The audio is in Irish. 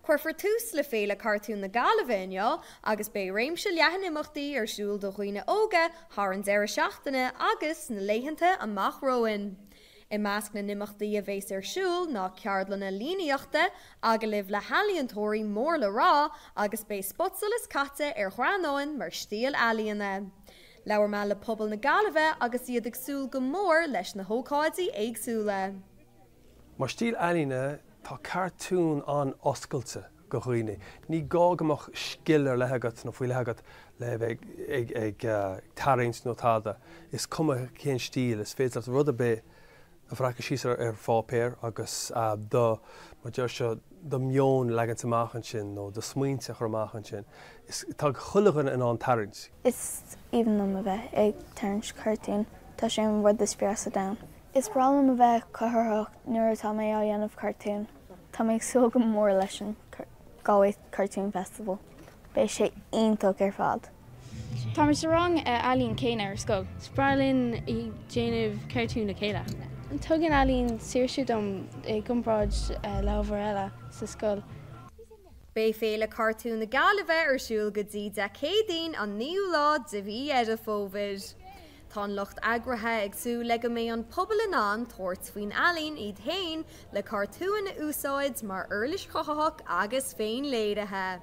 Cuirfear tús le Féile Cartún na Gaillimhe inniu agus beidh réimse leathan imeachtaí ar siúl do dhaoine óga thar an deireadh seachtaine agus sna laethanta amach romhainn. I measc na n-imeachtaí a bheas ar siúl ná ceardlanna líníochta, agallaimh le healaíontóirí mór le rá agus beidh spotsolas caite ar ghreannáin mar stíl ealaíona. Labhair mé le pobal na Gaillimhe agus iad ag súil go mór leis na hócáidí éagsúla. Mar stíl ealaíne, tá cartún an-oscailte go dhaoine. Ní gá go mbeadh scil ar leith agat nó faoi leith agat le bheith ag tarraingt nó tada. Is cuma cén stíl, is féidir leat rud ar bith a bhreacadh síos ar pháipéar agus do, mar deir seo, do mheon a leagaint amach ansin nó do smaointe a chur amach ansin. Is, tá chuile dhuine in ann tarraingt. Is aoibhinn liom a bheith ag tarraingt cartún, tá sé an rud is fearr sa domhan. Is breá liom a bheith cruthaitheach nuair atá mé á dhéanamh cartún. Tá mé ag súil go mór leis an Galway Cartoon Festival. Beidh sé iontach ar fad. Tá mé sa rang ealaín céanna ar scoil. Is breá linn ag déanamh cartún le chéile. Tugann ealaín saoirse dom i gcomparáid le ábhair eile sa scoil. Beidh Féile Cartún na Gaillimhe ar siúl go dtí Dé Céadaoin an 9ú lá de mhí Dheireadh Fómhair. Tá an lucht eagraithe ag súil le go mbeidh an pobal in ann tabhairt faoin ealaín iad féin le cartúin a úsáid mar uirlis chruthaitheach agus féinléirithe.